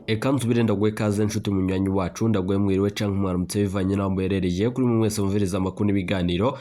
Eka nsubire ndaguhe ikaze nshuti munywanyi wacu, ndaguhe mwiriwe canke mwaramutse bivanye n'aho muherereye. Kuri mwe mwese mumviriza amakuru n'ibiganiro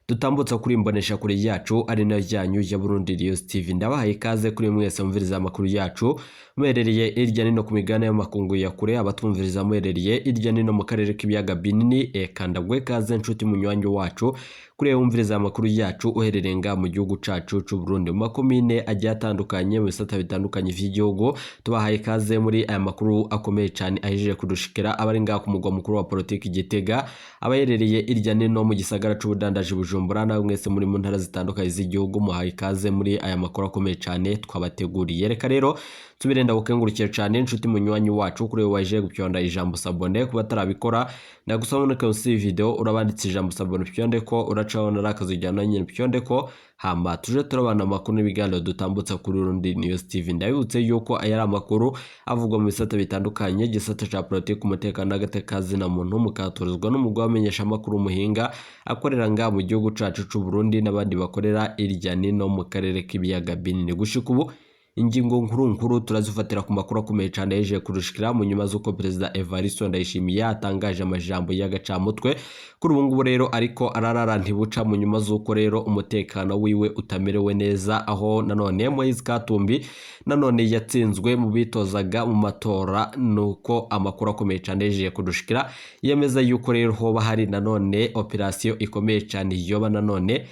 dutambutsa kuri imbonesha kure yacu ari nayo yanyu ya Burundi News TV, ndabahaye ikaze kuri mwese mumviriza amakuru yacu muherereye hirya nino ku migabane y'amakungu ya kure, abatwumviriza muherereye hirya nino mu karere k'ibiyaga binini. Eka ndaguhe ikaze nshuti munywanyi wacu kuri wumviriza amakuru yacu uherereye nga mu gihugu cacu c'u Burundi, mu makomine agiye atandukanye, mu bisata bitandukanye vy'igihugu. Tubahaye ikaze muri aya makuru akomeye cyane ahejeje kudushikira, abari ngaha ku mugwa mukuru wa politiki Gitega, abaherereye irya nino mu gisagara c'ubudandaji Bujumbura, nawe mwese muri mu ntara zitandukanye z'igihugu, muhaye ikaze muri aya makuru akomeye cyane twabateguriye. Reka rero nsubire ndagukengurukire cyane inshuti munywanyi wacu kuri wewe waje gupyonda ijambo s'abonner. Kuba atarabikora, ndagusaba uboneke munsi y'iyi video urabanditse ijambo s'abonner, upyonde ko uracaho narakazi ujyana nyine, upyonde ko, hama tuje turabana amakuru n'ibiganiro dutambutsa kuri Burundi News TV. Ndabibutse yuko aya ari amakuru avugwa mu bisata bitandukanye, igisata ca politiki, umutekano n'agateka na muntu, mukaturizwa n'umugwi w'abamenyesha amakuru muhinga akorera ngaha mu gihugu cacu c'u Burundi n'abandi bakorera irya nino mu karere k'ibiyaga binini. Gushika ubu ingingo nkuru nkuru turazifatira ku makuru akomeye cyane yeje kurushikira mu nyuma z'uko Perezida Evariste Ndayishimiye atangaje amajambo y'agacamutwe. Kuri ubu ngubu rero ariko ararara ntibuca mu nyuma z'uko rero umutekano wiwe utamerewe neza, aho nanone Moise Katumbi nanone yatsinzwe mu bitozaga mu matora. Nuko amakuru akomeye cyane yeje kudushikira yemeza yuko rero hoba hari nanone operasiyo ikomeye cyane yoba nanone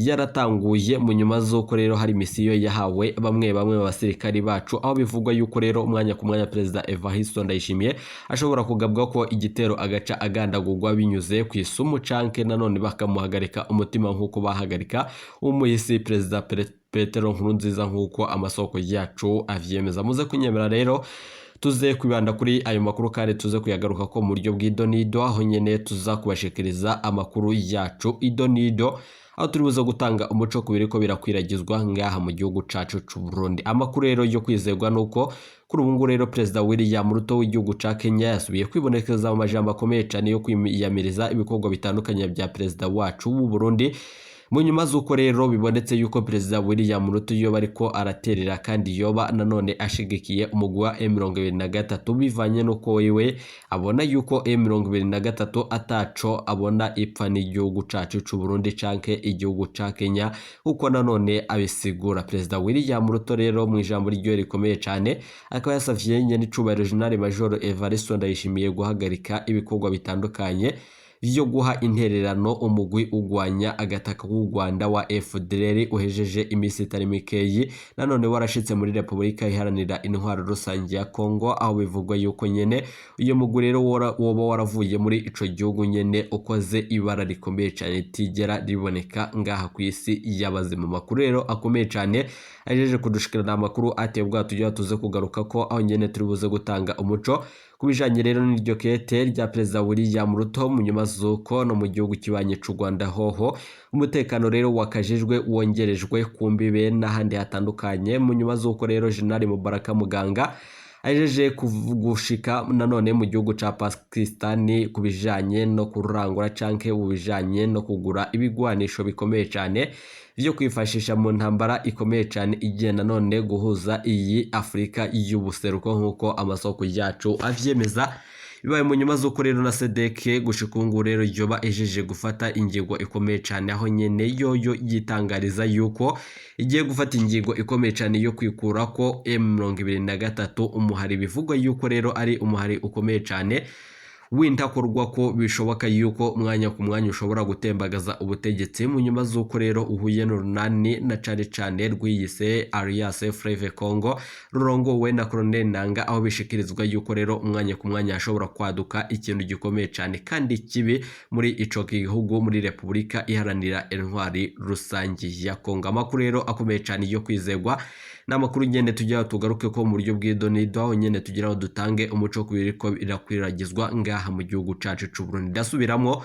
yaratanguye mu nyuma z'uko rero hari misiyo yahawe bamwe bamwe mu basirikari bacu, aho bivugwa yuko rero umwanya ku mwanya Perezida Evariste Ndayishimiye ashobora kugabwa ko igitero agaca agandagurwa binyuze ku isumu, canke nanone bakamuhagarika umutima nk'uko bahagarika umuhisi Perezida Petero Nkurunziza, nk'uko amasoko yacu avyemeza. Muze kunyemera rero tuze kwibanda kuri ayo makuru kandi tuze kuyagaruka ko mu buryo bw'idonido, aho nyene tuza kubashikiriza amakuru yacu idonido, aho turi buze gutanga umuco ku biriko birakwiragizwa ngaha mu gihugu cacu c'u Burundi. Amakuru rero yo kwizerwa nuko kuri ubu ngubu rero Perezida William Ruto w'igihugu ca Kenya yasubiye kwibonekeza mu majambo akomeye cane yo kwiyamiriza ibikorwa bitandukanye bya perezida wacu w'u Burundi, mu nyuma z'uko rero bibonetse yuko Perezida William Ruto yoba ariko araterera kandi yoba nanone ashigikiye umugwi wa M23, bivanye n'uko wewe abona yuko M23 ataco abona ipfa n'igihugu cacu c'u Burundi canke igihugu ca Kenya, kuko nanone abisigura. Perezida William Ruto rero mu ijambo ryiwe rikomeye cane akaba yasavye nyenicubahiro General Major Evariste Ndayishimiye guhagarika ibikorwa bitandukanye vyo guha intererano umugwi ugwanya agataka k'u Rwanda wa FDLR, uhejeje imisi itari mikeyi nanone warashitse muri Repubulika Iharanira Intwaro Rusange ya Kongo, aho bivugwa yuko nyene uyo mugwi rero woba waravuye muri ico gihugu nyene ukoze ibara rikomeye cane ritigera riboneka ngaha ku isi y'abazima. Amakuru rero akomeye cane ajeje kudushikirana, amakuru ateye ubwoba tugira tuze kugaruka ko, aho nyene turi buze gutanga umuco ku bijanye rero n'iryo kete rya Perezida William Ruto, mu nyuma z'uko no mu gihugu kibanye c'u Rwanda hoho umutekano rero wakajijwe, wongerejwe ku mbibe n'ahandi hatandukanye, mu nyuma z'uko rero General Mubaraka Muganga ajeje gushika nanone mu gihugu ca Pakistani ku bijanye no kurangura canke mu bijanye no kugura ibigwanisho bikomeye cane vyo kwifashisha mu ntambara ikomeye cane igiye nanone guhuza iyi Afurika y'ubuseruko, nk'uko amasoko yacu avyemeza. Bibaye mu nyuma z'uko rero na SADC gushika ubu ngubu rero yoba ejeje gufata ingingo ikomeye cane, aho nyene yoyo yitangariza yuko igiye gufata ingingo ikomeye cane yo kwikura ko M23, umuhari bivugwa yuko rero ari umuhari ukomeye cane w'intakorwa, ko bishoboka yuko umwanya ku mwanya ushobora gutembagaza ubutegetsi, mu nyuma z'uko rero uhuye n'urunani na cane cane rwiyise Alliance Fleuve Congo rurongowe na Colonel Nanga, aho bishikirizwa yuko rero umwanya ku mwanya hashobora kwaduka ikintu gikomeye cane kandi kibi muri ico gihugu, muri Repubulika Iharanira Intwari Rusange ya Congo. Amakuru rero akomeye cane yo kwizegwa ni amakuru nyene tugira tugaruke ko mu buryo bw'idonido, aho nyene tugira ngo dutange umuco ku biriko birakwiragizwa ngaha mu gihugu cacu c'u Burundi. Ndasubiramwo,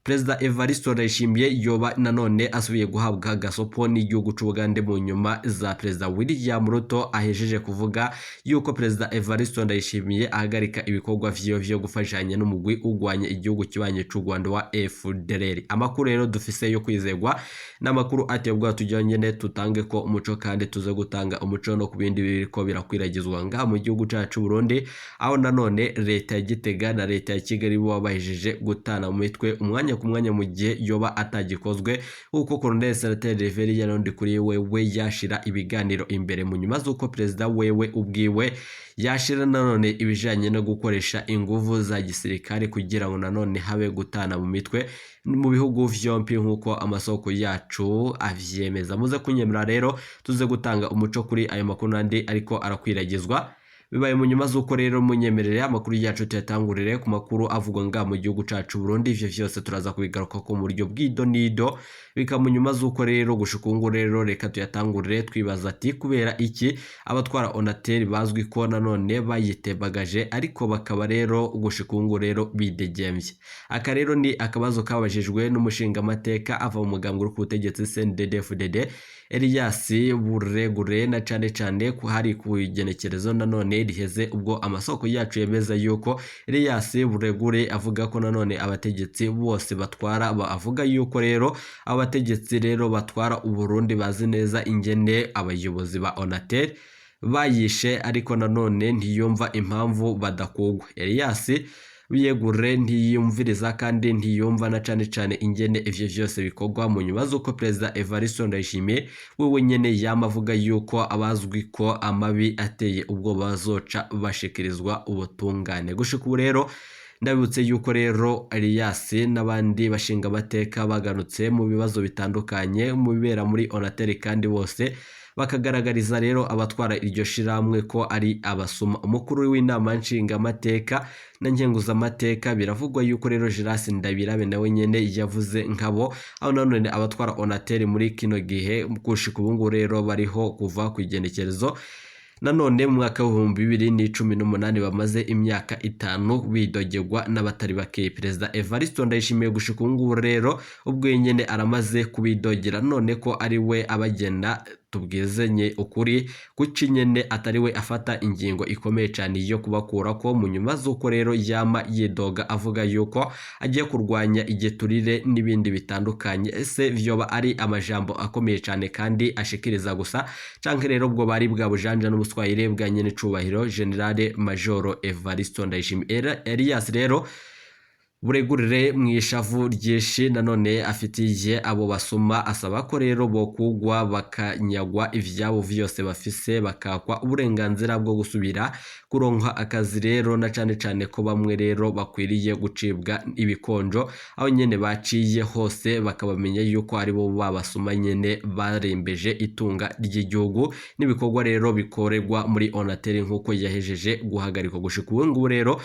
Perezida Evariste Ndayishimiye yoba nanone asubiye guhabwa gasopo n'igihugu c'Ubugande mu nyuma za Perezida William Ruto ahejeje kuvuga yuko Perezida Evariste Ndayishimiye ahagarika ibikorwa vyiwe vyo gufashanya n'umugwi ugwanya igihugu kibanye c'u Rwanda wa FDLR. Amakuru rero dufise yo kwizegwa n'amakuru ateye ubwoba, tujya nyene tutange ko umuco kandi tuze gutanga umuco no ku bindi biriko birakwiragizwa ngaha mu gihugu cacu Burundi, aho nanone leta ya Gitega na leta ya Kigali bo bahejeje gutana mu mitwe umwanya ku mwanya mu gihe yoba atagikozwe, kuko Colonel Senateri Reverien kuri wewe yashira ibiganiro imbere mu nyuma z'uko perezida wewe ubwiwe yashira nanone ibijanye no gukoresha inguvu za gisirikare kugira ngo nanone habe gutana mu mitwe mu bihugu vyompi nk'uko amasoko yacu avyemeza. Muze kunyemera rero tuze gutanga umuco kuri ayo makuru n'andi ariko arakwiragizwa. Bibaye mu nyuma z'uko rero munyemerere amakuru yacu tuyatangurire ku makuru avugwa nga mu gihugu cacu Burundi. Ivyo vyose turaza kubigaruka ko mu buryo bw'ido nido. Bikaba mu nyuma z'uko rero gushika ubu rero reka tuyatangurire twibaza ati kubera iki abatwara Onatel bazwi ko nanone bayitebagaje, ariko bakaba rero gushika ubu rero bidegemvye. Aka rero ni akabazo kabajijwe n'umushingamateka ava mu mugambwe uri ku butegetsi CNDD-FDD Elias Buregure, na cane cane ko hari ku igenekerezo nanone riheze, ubwo amasoko yacu yemeza yuko Elias Buregure avuga ko nanone abategetsi bose batwara avuga yuko rero abategetsi rero batwara Uburundi bazi neza ingene abayobozi ba Onatel bayishe, ariko nanone ntiyumva impamvu badakugwa. Elias Biyegure ntiyumviriza kandi ntiyumva na cane cane ingene ivyo vyose bikorwa mu nyuma z'uko Perezida Evariste Ndayishimiye wewe nyene yama avuga yuko abazwi ko amabi ateye ubwoba bazoca bashikirizwa ubutungane. Gushika ubu rero ndabibutse yuko rero Elias n'abandi bashinga amateka bagarutse mu bibazo bitandukanye mu bibera muri Onatel, kandi bose bakagaragariza rero abatwara iryo shirahamwe ko ari abasuma. Umukuru w'inama nshingamateka na nkenguzamateka biravugwa yuko rero Gilles Ndabirabe nawe nyene yavuze nkabo, aho nanone abatwara Onatel muri kino gihe gushika ubu ngubu rero bariho kuva ku igenekerezo nanone mu mwaka w'2018, bamaze imyaka 5 bidogerwa n'abatari bake. Perezida Evariste Ndayishimiye gushika ubu ngubu rero ubwo nyene aramaze kubidogera, none ko ari we abagena, tubwizenye ukuri, kuki nyene atari we afata ingingo ikomeye cyane yo kubakura ko mu nyuma z'uko rero yama yidoga avuga yuko agiye kurwanya igiturire n'ibindi bitandukanye? Ese vyoba ari amajambo akomeye cyane kandi ashikiriza gusa, canke rero ubwo bari bwa bujanja n'ubuswahili bwa nyene cubahiro General Major Evariste Ndayishimiye? Elias rero Buregurire mu ishavu ryinshi nanone afitiye abo basuma, asaba ko rero bokugwa bakanyagwa ivyabo vyose bafise, bakakwa uburenganzira bwo gusubira kuronka akazi rero, na cane cane ko bamwe rero bakwiriye gucibwa ibikonjo aho nyene baciye hose, bakabamenya yuko ari bo babasuma nyene barembeje itunga ry'igihugu n'ibikorwa rero bikorerwa muri Onatel nk'uko yahejeje guhagarikwa. Gushika ubu ngubu rero,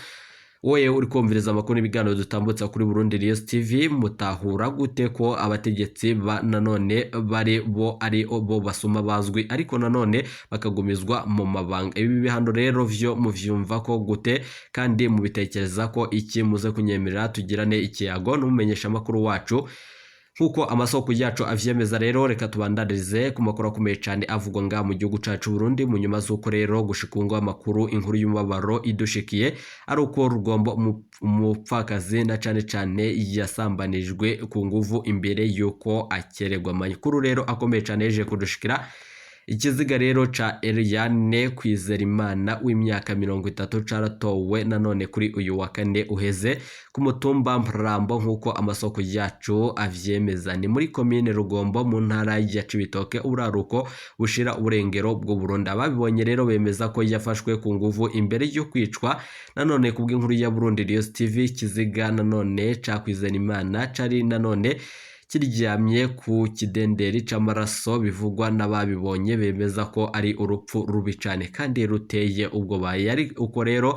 wowe uri kumviriza amakuru n'ibiganiro dutambutsa kuri Burundi News TV, mutahura gute ko abategetsi ba nanone bari bo ari bo basuma bazwi, ariko nanone bakagumizwa mu mabanga? Ibi bihano rero vyo muvyumva ko gute kandi mubitekereza ko iki? Muze kunyemerera tugirane ikiyago n'umumenyesha amakuru wacu nk'uko amasoko yacu avyemeza. Rero reka tubandarize ku makuru akomeye cyane avugwa nga mu gihugu cacu Burundi, mu nyuma z'uko rero gushika ngo amakuru inkuru y'umubabaro idushikiye ari uko Rugombo umupfakazi na cane cane yasambanijwe ku nguvu imbere y'uko akeregwa. Amakuru rero akomeye cyane yeje kudushikira, ikiziga rero ca Eliane Kwizerimana w'imyaka 30 caratowe nanone kuri uyu wa kane uheze ku mutumba Mparambo, nk'uko amasoko yacu avyemeza. Ni muri komine Rugombo mu ntara ya Cibitoke, uburaruko bushira uburengero bw'u Burundi. Ababibonye rero bemeza ko yafashwe ku nguvu imbere yo kwicwa. Nanone kubw'inkuru ya Burundi News TV, ikiziga nanone ca Kwizerimana cari nanone kiryamye ku kidenderi c'amaraso bivugwa n'ababibonye, bemeza ko ari urupfu rubi cane kandi ruteye ubwoba. Yari uko rero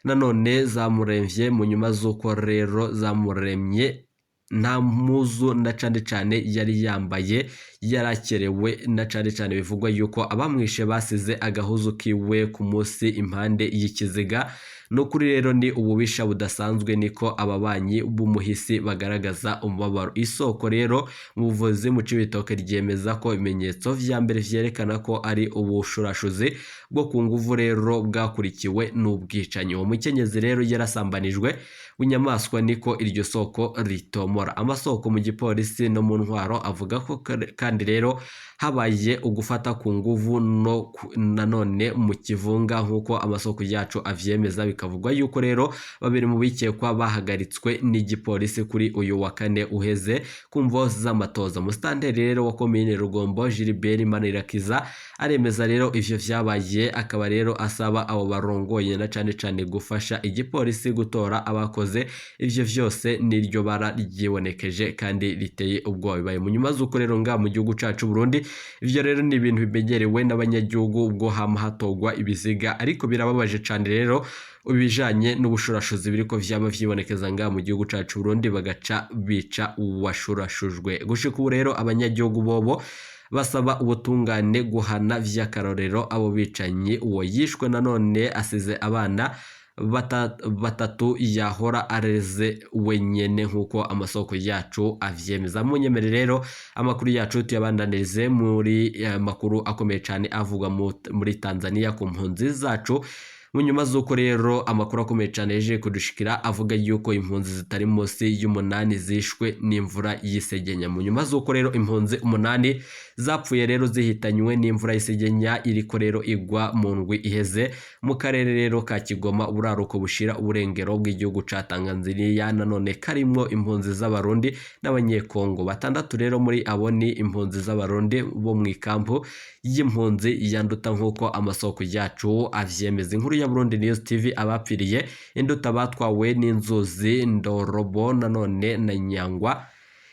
nanone zamuremvye mu nyuma z'uko rero zamuremye nta mpuzu na cane cane yari yambaye, yarakerewe na cane cane. Bivugwa yuko abamwishe basize agahuzu kiwe ku munsi impande y'ikiziga. Nukuri rero ni ububisha budasanzwe, niko ababanyi b'umuhisi bagaragaza umubabaro. Isoko rero mu buvuzi mu Cibitoke ryemeza ko ibimenyetso vya mbere vyerekana ko ari ubushurashuzi bwo ku nguvu rero bwakurikiwe n'ubwicanyi. Uwo mukenyezi rero yarasambanijwe bunyamaswa, niko iryo soko ritomora. Amasoko mu gipolisi no mu ntwaro avuga ko kandi rero habaye ugufata ku nguvu no nanone mu kivunga, nk'uko amasoko yacu avyemeza. Bikavugwa yuko rero babiri mu bikekwa bahagaritswe n'igipolisi kuri uyu wa kane uheze ku mvo z'amatoza. Musitanteri rero wa komine Rugombo, Gilbert Manirakiza, aremeza rero ivyo vyabaye, akaba rero asaba abo barongoye na cane cane gufasha igipolisi gutora abakoze ivyo vyose n'iryo bara ryibonekeje kandi riteye ubwoba. Bibaye mu nyuma z'uko rero ngaha mu gihugu cacu Burundi ivyo rero ni ibintu bimenyerewe n'abanyagihugu, ubwo hama hatogwa ibiziga, ariko birababaje cane rero ibijanye n'ubushurashuzi biriko vyama vyibonekeza ngaha mu gihugu cacu Burundi, bagaca bica uwashurashujwe. Gushika ubu rero abanyagihugu bobo basaba ubutungane guhana vy'akarorero abo bicanyi. Uwo yishwe nanone asize abana batatu yahora areze wenyene, nk'uko amasoko yacu avyemeza. Munyemere rero amakuru yacu tuyabandanirize muri makuru akomeye cane avugwa muri Tanzania ku mpunzi zacu. Mu nyuma z'uko rero amakuru akomeye cane yaje kudushikira avuga yuko impunzi zitari munsi y'umunani zishwe n'imvura y'isegenya. Mu nyuma z'uko rero impunzi 8 zapfuye rero zihitanywe n'imvura y'isegenya iriko rero igwa mu ndwi iheze mu karere rero ka Kigoma, uburaruko bushira uburengero bw'igihugu ca Tanzania, nanone karimwo impunzi z'Abarundi n'Abanyekongo. 6 rero muri abo ni impunzi z'Abarundi bo mu ikampu y'impunzi ya Nduta, nk'uko amasoko yacu avyemeza. Inkuru ya Burundi News TV, abapfiriye Induta batwawe n'inzuzi Ndorobo nanone na Nyangwa.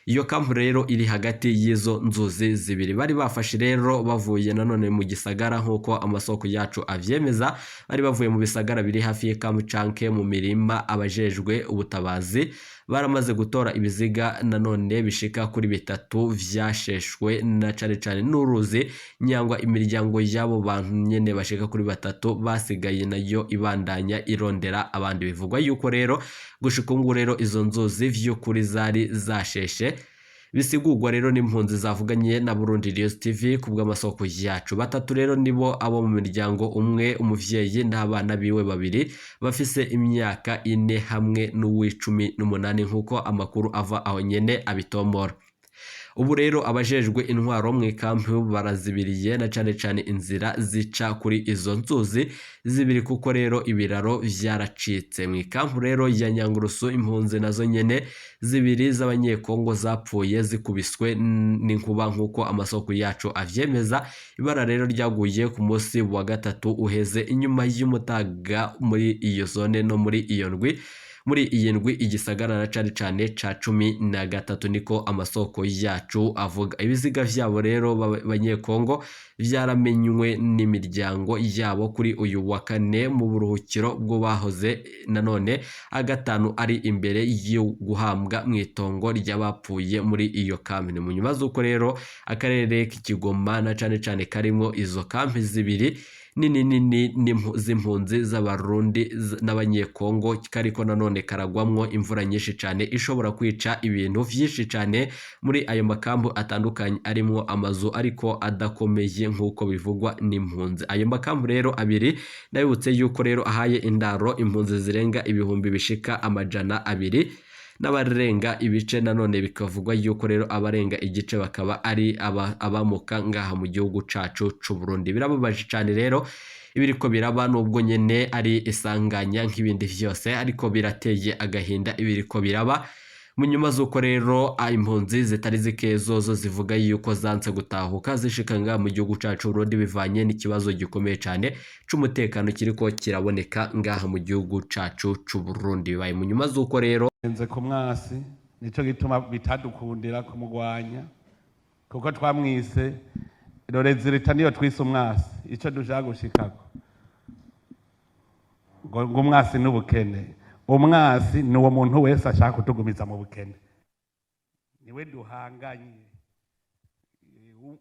Iyo kampu rero iri hagati y'izo nzuzi zibiri. Bari bafashe rero bavuye nanone mu gisagara, nk'uko amasoko yacu avyemeza, bari bavuye mu bisagara biri hafi y'ikampu canke mu mirima. Abajejwe ubutabazi baramaze gutora ibiziga nanone bishika kuri 3 vyasheshwe na cane cane n'uruzi Nyangwa. Imiryango y'abo bantu nyene bashika kuri 3 basigaye nayo ibandanya irondera abandi. Bivugwa yuko rero gushika ubu rero izo nzuzi vy'ukuri zari zasheshe, bisigurwa rero n'impunzi zavuganye na Burundi News TV kubw'amasoko yacu. 3 rero nibo abo mu miryango umwe, umuvyeyi n'abana biwe 2 bafise imyaka 4 hamwe n'uw'18, nk'uko amakuru ava aho nyene abitombora. Ubu rero abajejwe intwaro mu ikampu barazibiriye na cane cane inzira zica kuri izo nzuzi zibiri, kuko rero ibiraro vyaracitse. Mu ikampu rero ya Nyangurusu impunzi nazo nyene 2 z'Abanyekongo zapfuye zikubiswe n'inkuba, nk'uko amasoko yacu avyemeza. Ibara rero ryaguye ku munsi wa 3 uheze inyuma y'umutaga muri iyo zone no muri iyo ndwi. Muri iyi ndwi igisagara na cane cane ca 13, niko amasoko yacu avuga. Ibiziga vyabo rero Banyekongo vyaramenywe n'imiryango yabo kuri uyu wa kane mu buruhukiro bwo bahoze nanone agatanu ari imbere yo guhambwa mu itongo ry'abapfuye muri iyo kampi. Mu nyuma z'uko rero akarere k'Ikigoma na cane cane karimwo izo kampi zibiri nini nini z'impunzi z'Abarundi n'Abanyekongo, kariko nanone karagwamwo imvura nyinshi cane ishobora kwica ibintu vyinshi cane muri ayo makampu atandukanye arimwo amazu ariko adakomeye, nk'uko bivugwa n'impunzi. Ayo makampu rero 2 ndabibutse yuko rero ahaye indaro impunzi zirenga ibihumbi bishika 200 n'abarenga ibice, nanone bikavugwa yuko rero abarenga igice bakaba ari abamuka ngaha mu gihugu cacu c'u Burundi. Birababaje cane rero ibiriko biraba, nubwo nyene ari isanganya nk'ibindi vyose, ariko birateye agahinda ibiriko biraba. Mu nyuma z'uko rero impunzi zitari zike zozo zivuga yuko zanse gutahuka zishika ngaha mu gihugu cacu Burundi, bivanye n'ikibazo gikomeye cane c'umutekano kiriko kiraboneka ngaha mu gihugu cacu c'u Burundi. Bibaye mu nyuma z'uko rero nze ku mwasi, nico gituma bitadukundira kumugwanya, kuko twamwise Rorezirita, niyo twise umwasi. Ico dushaka gushikako ngo umwasi n'ubukene. Umwasi ni uwo muntu wese ashaka kutugumiza mu bukene, niwe duhanganye.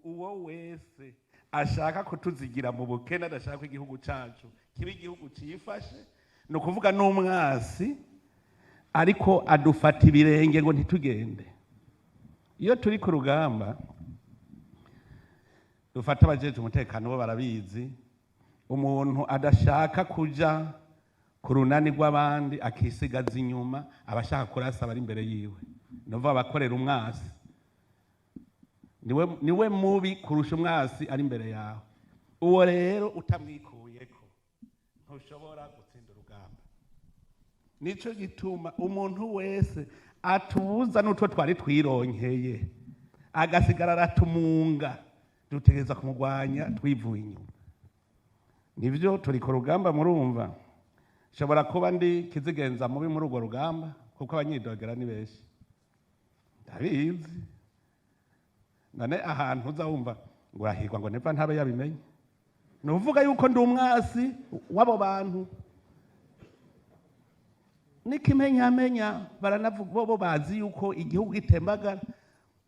Uwo wese ashaka kutuzigira mu bukene, adashaka igihugu cacu kiba igihugu cifashe. Ni ukuvuga n'umwasi, ariko adufata ibirenge ngo ntitugende. Iyo turi ku rugamba, dufata abajejwe umutekano, bo barabizi. Umuntu adashaka kuja ku runani rw'abandi, akisigaza inyuma, aba ashaka kurasa abari imbere yiwe. Ni ukuvuga abakorera umwasi, niwe mubi kurusha umwasi ari imbere yawe. Uwo rero utamwikuyeko ntushobora gutsinda urugamba. Nico gituma umuntu wese atubuza n'utwo twari twironkeye, agasigara aratumunga, dutegereza kumugwanya twivuye inyuma. Nivyo, turi ku rugamba. Murumva, nshobora kuba ndi kizigenza mubi muri urwo rugamba, kuko abanyidogera ni benshi, ndabizi. None ahantu uza wumva ngo urahirwa, ngo Neva ntabe yabimenye, ni uvuga yuko ndi umwasi w'abo bantu. N'ikimenyamenya, baranavuga, bo bazi yuko igihugu gitembagara,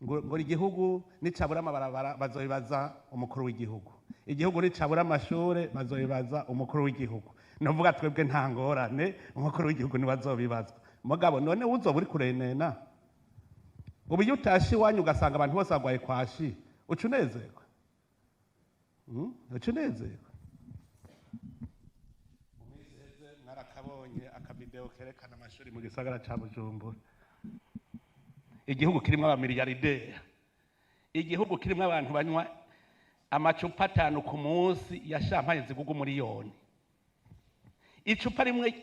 ngo igihugu nicabura amabarabara bazobibaza umukuru w'igihugu, igihugu nicabura amashure bazobibaza umukuru w'igihugu. Nuvuga twebwe nta ngorane, umukuru w'igihugu niwe azobibazwa. Mugabo none uzoba uri kurenena? Ubu iyo utashe iwanyu ugasanga abantu bose bagwaye kwashi, uca unezerwa? Uca unezerwa? Mu minsi iheze mwarakabonye akavideo kerekana amashuri mu gisagara ca Bujumbura. Igihugu kirimwo abamiliyarderi, igihugu kirimwo abantu banywa amacupa 5 ku munsi ya champagne zigugwa 1 miliyoni. Icupa rimwe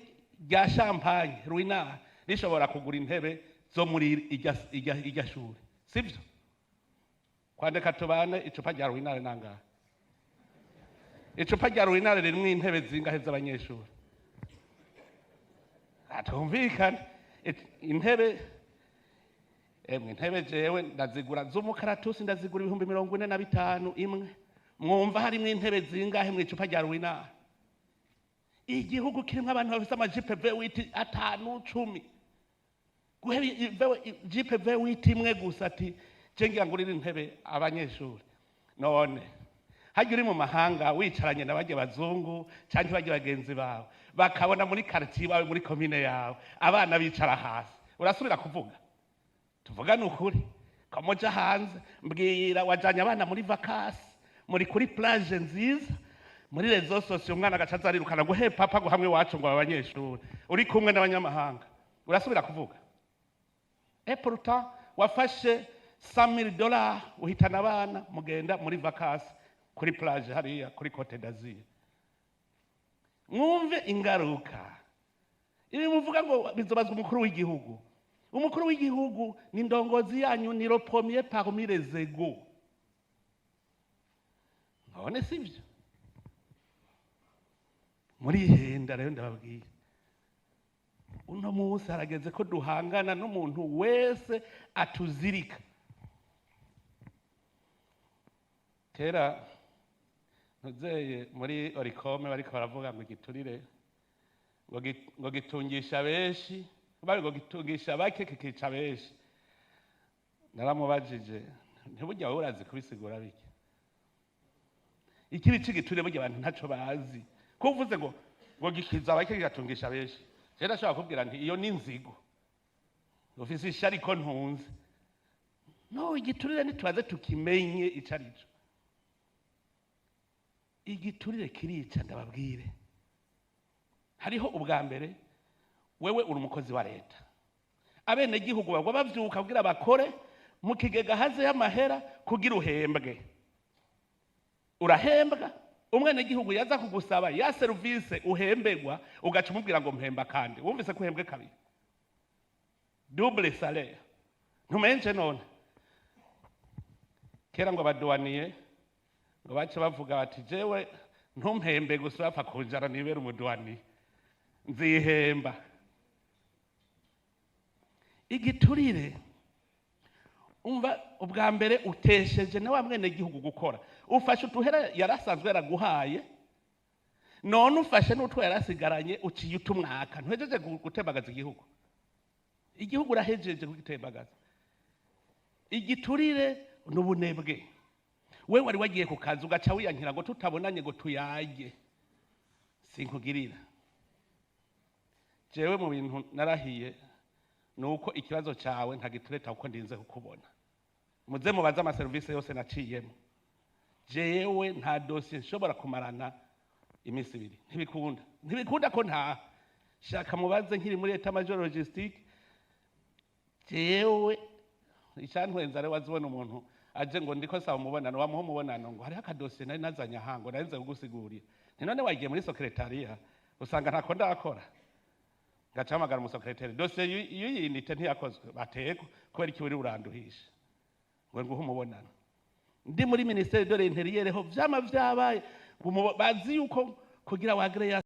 rya champagne Ruinart rishobora kugura intebe zo muri irya shure, sivyo? Kwandika tubane, icupa rya Ruinart nangahe? Icupa rya Ruinart ririmwo intebe zingahe z'abanyeshuri? Atumvikane. Intebe, emwe, intebe jewe ndazigura z'umukaratusi, ndazigura 45,000 imwe. Mwumva harimwo intebe zingahe mu icupa rya Ruinart? Igihugu kirimwo abantu bafise amajipe V8 5, 10, guhera jipe V8 imwe gusa, ati je ngira ngurire intebe abanyeshuri. None harya uri mu mahanga, wicaranye na barya bazungu canke barya bagenzi bawe, bakabona muri quartier iwawe, muri komine yawe, abana bicara hasi, urasubira kuvuga? Tuvugane ukuri. Ko muja hanze, mbwira, wajanye abana muri vacances, muri kuri plage nziza, muri réseaux sociaux, umwana agaca aza arirukana ngo: "He papa," ngo hamwe iwacu ngo aba banyeshuri, uri kumwe n'abanyamahanga, urasubira kuvuga? Et pourtant wafashe $100,000, uhitana abana, mugenda muri vacances kuri plage hariya kuri Côte d'Azur. Mwumve ingaruka. Ibi muvuga ngo bizobazwa umukuru w'igihugu, umukuru w'igihugu ni ndongozi yanyu, ni le premier parmi les égaux. None sivyo? Murihenda. Rero ndababwira, uno munsi harageze ko duhangana n'umuntu wese atuzirika. Kera ntuzeye muri Olucome bariko baravuga ngo igiturire ngo gitungisha benshi, bari ngo gitungisha bake kikica benshi. Naramubajije: "Ntibujya wowe urazi kubisigura bike ikibi c'igiturire?" Burya abantu ntaco bazi. Ko uvuze ngo gikiza bake kigatungisha benshi, je ndashobora kubwira nti iyo ni inzigo ufise, ishari ko ntunze. No igiturire ntitubaze tukimenye ico arico. Igiturire kirica, ndababwire. Hariho ubwa mbere, wewe uri umukozi wa leta, abenegihugu bagwa bavyuka kugira bakore mu kigega, haze y'amahera kugira uhembwe. Urahembwa, umwenegihugu yaza kugusaba ya serivisi uhembegwa, ugaca umubwira ngo mpemba kandi. Wumvise ko uhembwe kabiri, double salaire, ntumenje? None kera ngo abadouaniers ngo bace bavuga bati: "Jewe ntumpembe gusa, bapfa kunjara nibera umudouanier, nzihemba." Igiturire, umva, ubwa mbere utesheje na wa mwenegihugu gukora. Ufashe utuhera yarasanzwe yaraguhaye, none ufashe n'utwo yarasigaranye, uciye utumwaka. Ntuhejeje gutembagaza igihugu? Igihugu urahejeje kugitembagaza. Igiturire n'ubunebwe. We wari wagiye ku kazi, ugaca wiyankira ngo tutabonanye ngo tuyage, sinkugirira. Jewe mu bintu narahiye ni uko ikibazo cyawe ntagitureta kuko ndinze kukubona. Muze mubaze amaserivisi yose naciyemo. Jewe nta dosiye nshobora kumarana iminsi 2, ntibikunda, ntibikunda ko ntaha. Shaka mubaze nkiri muri état-major logistique. Jewe icyantwenza rero, wazibona umuntu aje ngo ndiko saba umubonano, wamuha umubonano ngo hariho akadosiye nari nazanye aha, ngo nari nze kugusigurira. Nti none wagiye muri secrétariat usanga ntako ndakora? Ngaca hamagara umusekreteri: "Dosiye y'uyinite ntiyakozwe." Batego kubera iki uri uranduhisha ngo nguhe umubonano? Ndi muri ministère de l'Intérieur ho vyama vyabaye, bazi yuko kugira wagre ya